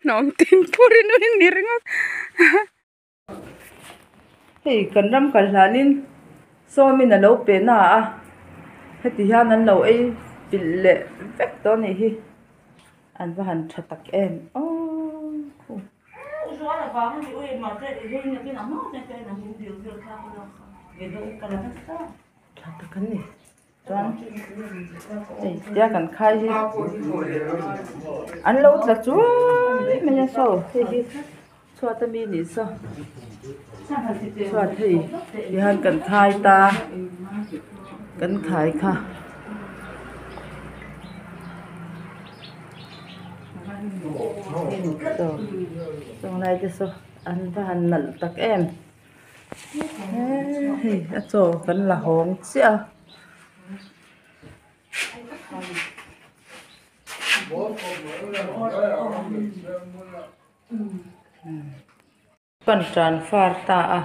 Nawm tin phurin a ni ringawt. Hei kan ram kal hlanin sawmin a lo pe na a, heti hian an lo ei pilh leh vek tawh a nih hi, an va han tha tak em aww. Tha tak an ni. Chuan hei tia kan khai hi an lo tla chuai mai a saw hei hi chhuat ami nih saw chhuat hei tihian kan khai ta kan khai kha. Saw saw lai te saw an va han nalh tak em. Hei a chaw kan la hawng chiah a. Kan transfer ta a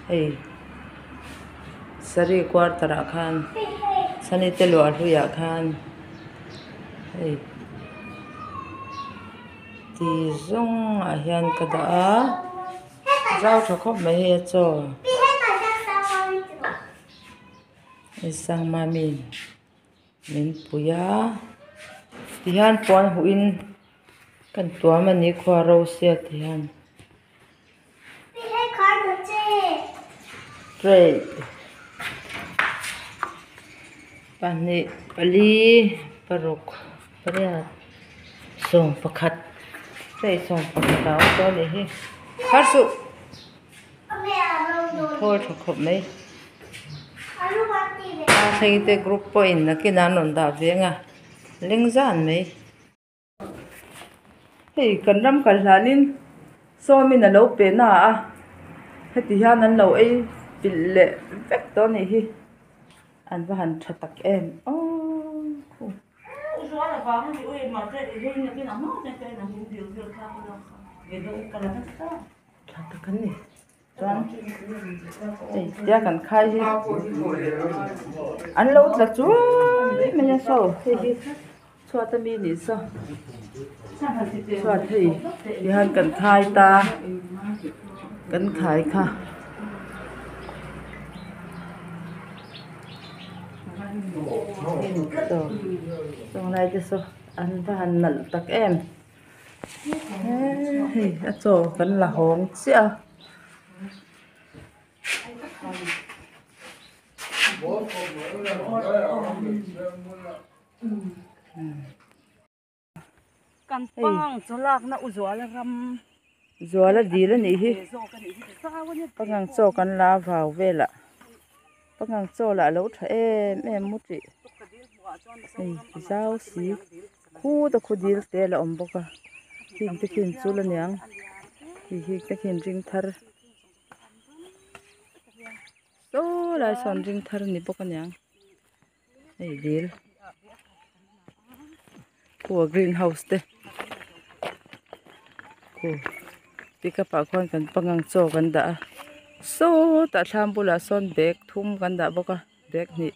hei saree quarter ah khan sani te luah hluiah khan hei ti zawng ah hian ka dah a. Zau tha khawp mai hei a chaw hei sangmami min pui a tihian puan huh in kan tuam a ni khua ro sia tihian tray pahnih pali paruk pariat. Sawm pakhat hei sawm pakhat a awm tawh a nih hi har suh thawl tha khawp mai a thleng te group pawhin nakinah an rawn dah ve ang a leng zan mai. Hei kan ram kal hlanin sawmin a lo pe na a heti hian an lo ei pilh leh vek tawh a nih hi an va han tha tak em aww. Tha tak an ni chuan hei tia kan khai hi an lo tla chuai mai a saw hei hi chhuat ami nih saw chhuat hei tihian kan khai ta kan khai kha. Saw lai te saw an va han nalh tak em hei a chaw kan la hawng chiah a. Kan pangang chaw lakna u Zuala ram. Zuala dil a nih hi. Pangang chaw kan la vau velah pangang chaw lah a lo tha em em maw tih hei zau si khut a khu dil te a la awm bawk a heng te khin chul aniang hei hi te khin ring thar saw lai sawn ring thar a ni bawk aniang. Hei dil khu a green house te khu pickup ah khuan kan pangang chaw kan dah a sawtah thlam bulah sawn bag thum kan dah bawk a bag hnih.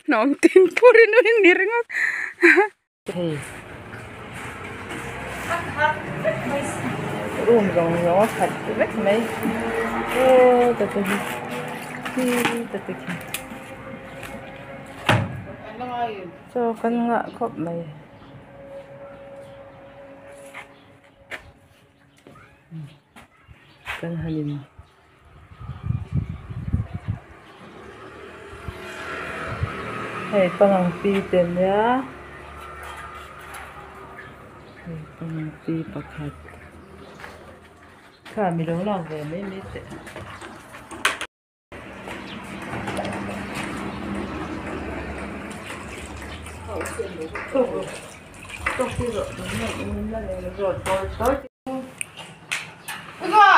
Nawm tin phurin a ni ringawt. Hei room zawng zawng a khat vek mai aw ta te hi khi ta te khi chaw kan ngah khawp mai. Kan han in hei pangang pi te nia hei pangang pi pakhat kha mi lo lak ve mai mai teh.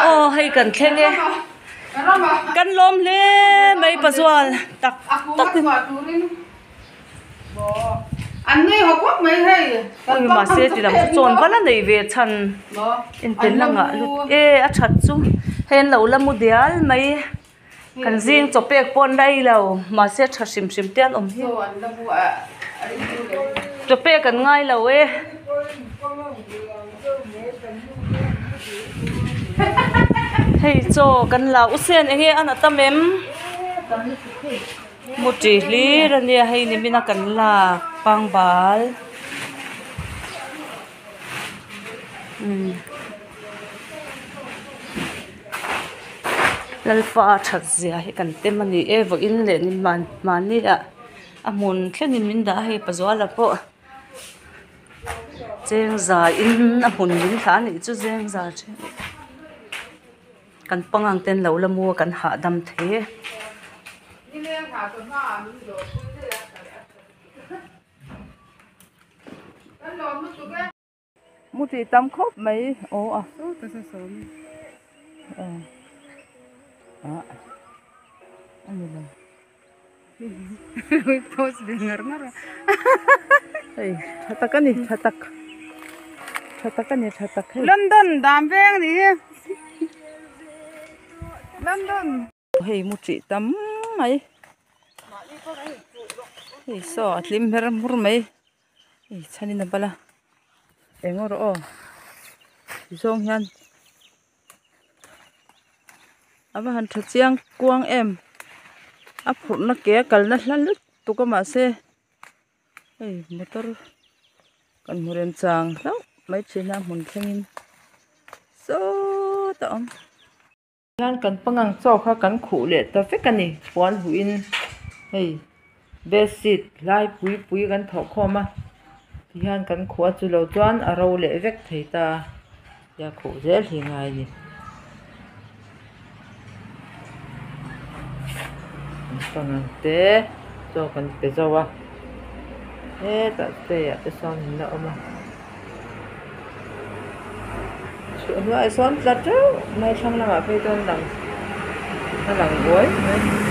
Aw hei kan thleng e kan lawm hle mai pazual tak tak in ui mahse ti lam chu chawn vala nei ve chhan inpe langah lut e a that chu hei an lo la mu dial mai kan zing chaw pek pawh an la ei lo mahse tha hrim hrim te an awm hi chaw pek an ngai lo e. Hei chaw kan la u sen eng nge a na tam em mu ṭi hlir a nia hei ni min a kan lak pangbal umm lalpa that zia hi kan tem a ni e vawiin leh ni mahni ah a hmun thlengin min dah a hei pazuala pawh. Chengza in a hmun min thlah a nih chu zengza then kan pangang te an lo la mu a kan hahdam thei e. Mu tih tam khawp mai aw a ah a ni lo. Hei tha tak a ni tha tak tha tak a ni tha tak hei. London dam veng ni hi London. Hei mu tih tam mai hei saw a hlim her hmur mai hei chhanin a bal a eng erawh aw tizawng hian. A va han tha chiang kuang em a phurhna ke a kalna hla lutuk a mahse hei motor kan hmu rem chang hlauh mai thin a hmun thlengin sawtah a awm. Hian kan pangang chaw kha kan khuh leh ta vek a ni puan huh in hei bedsheet hlai pui pui kan thawh khawm a tihian kan khuh a chu lo chuan a ro leh vek thei ta a. Tia khuh zel hi ngai a ni. An pangang te chaw kan pe zo a hetah tray ah te sawn an la awm a chhuah hnuaiah sawn tla teuh mai thlang lamah phei chuan lang a lang uai mai.